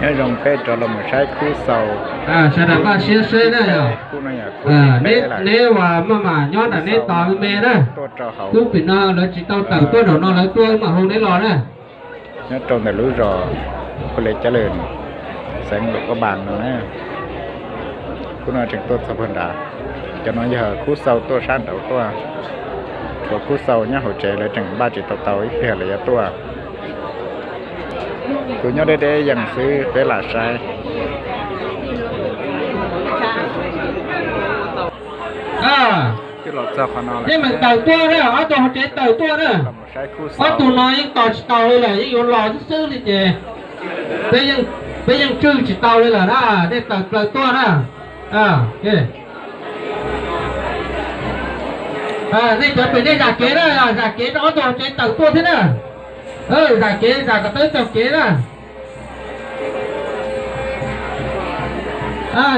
Nyob zoo peb rov los mus saib khub xaus. Sawv daws npaj siab saib na yog. Neb uas maj mam nyob nram neb tos me na, khub pem no lawv tsis tau tawm tuaj nraum no lawv tuaj mam hu neb los na. Nyob rau ntawm lub zos Phu Lej Cab Lwm, xeev Luam Phab Npas no na. Khub no tseem tuaj txog puag nrad. Cov no yog khub xaus tuaj sab nraud tuaj. Tshuav khub xaus nyob hauv tsev lawv tseem npaj tsis tau tau ib pliag lawv yuav tuaj. Tus nyob deb deb yees xwb peb lam saib. Nej meem tawm tuaj na, ob tug hauv tsev tawm tuaj na. Ob tug no yeej tos tsis tau li lawm, yeej yuav los xwb xwb li ces peb yeej tswj tsis tau li lawm na, nej tawm plaws tuaj na. Nej cov pem nej zam kev na, zam kev rau ob tug hauv tsev tawm tuaj thiab na. Zam kev, zam kom tau ib txoj kev na.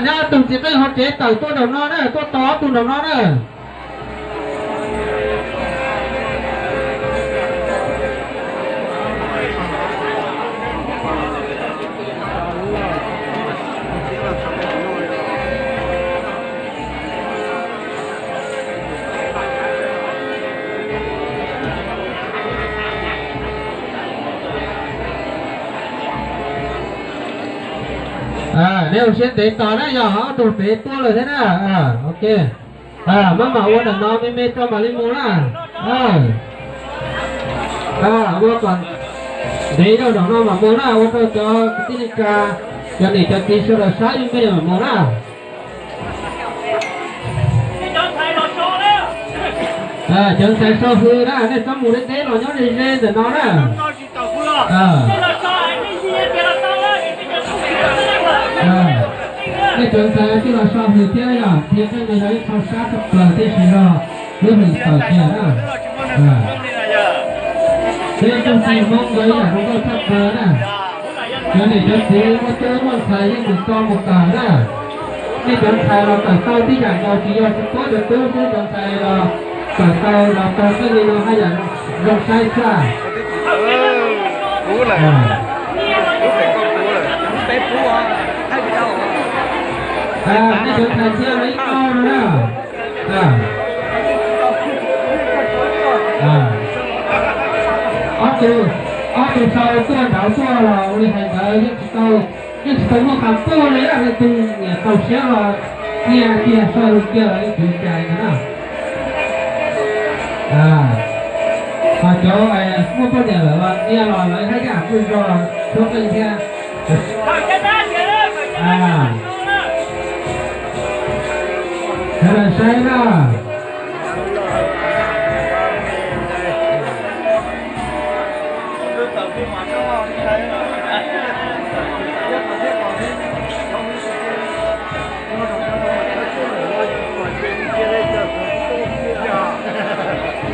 Nyob ob tug txiv qeej hauv tsev tawm tuaj nraum no na, tuaj tos ob tug nraum no na. Nej ua siab ntev tos na, yog ob tug pem tuaj lawm thiab na. Ok, maj mam ua ntawm no me me tso mam li mus na. Ua kom ntev zog zaum no mam mus na, ua rau cov kwv tij neej tsa, cov niam cov txiv sawv daws saib me me mam mus na. Cov ntxhais so hws na, nej txhob mus deb deb los nyob ze ze ntawm no na. Nej cov ntxhais tij los so hws thiab yog thiab, tej no yog ib qho sab tshaj plaws tiam sis yog lub hlis tawm kiag na. Peb tsoom txiv Hmoob nkawd ib yam zoo nkauj tshaj plaws na. Cov niam cov txiv muaj tub muaj ntxhais yeej mus tau mus kawm na. Nej cov ntxhais los kawm tau tib yam nkaus, tsis yog tsis paub cov tub xwb, cov ntxhais los kawm tau los tau txoj li no haj yam zoo saib xwb. Nej cov ntxhais thiab los ib kauj no na. Ob tug, ob tug sau tuaj nraud tuaj los ua li hais ntawd yeej tsis tau, yeej tsis tau muaj qhov tuaj li, leej twg niam tau siab los cia tiag, sau kiag los yeej tsis cais ntawd na. Ho cov muaj poj niam lawm los cia los lawv haj yam kuj zog suab qeej thiab. Sawv daws saib na.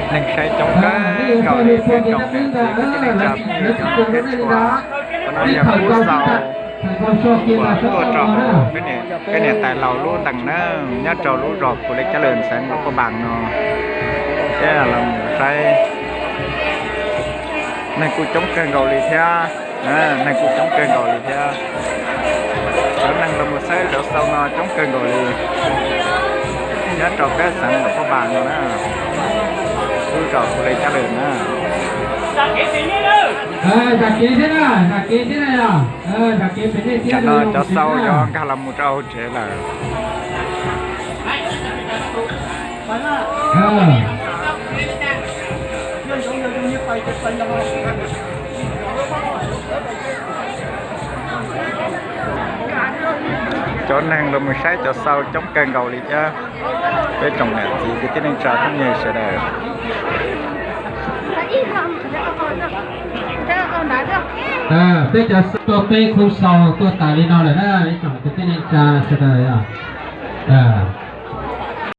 Neeg saib coob kawg nkaus li, kwv tij neej tsa phooj ywg txhua leej txhua tus. Qhov no yog khub xaus uas tuaj rau hauv peb niam tais laus lub ntees na, nyob rau lub zos Phu Lej Cab Lwm, xeev Luam Phab Npas no. Peb los saib, neeg kuj coob kawg nkaus li thiab, neeg kuj coob kawg nkaus li thiab. Cov neeg los mus saib cov xaus no coob kawg nkaus li, nyob rau peb xeev Luam Phab Npas no na, lub zos Phu Lej Cab Lwm na. Zam kev thiab na, zam kev thiab na yog, zam kev pem nej thiab. Cov no cov xaus yuav nkag los mus rau hauv tsev lawm. Cov neeg los mus saib cov xaus coob kawg nkaus li thiab. Peb tsoom niam txiv kwv tij neej tsa phooj ywg sawv daws, peb cov xaus tuaj, peb khub xaus tuaj tas li no lawm na, ib tsoom kwv tij neej tsa sawv daws.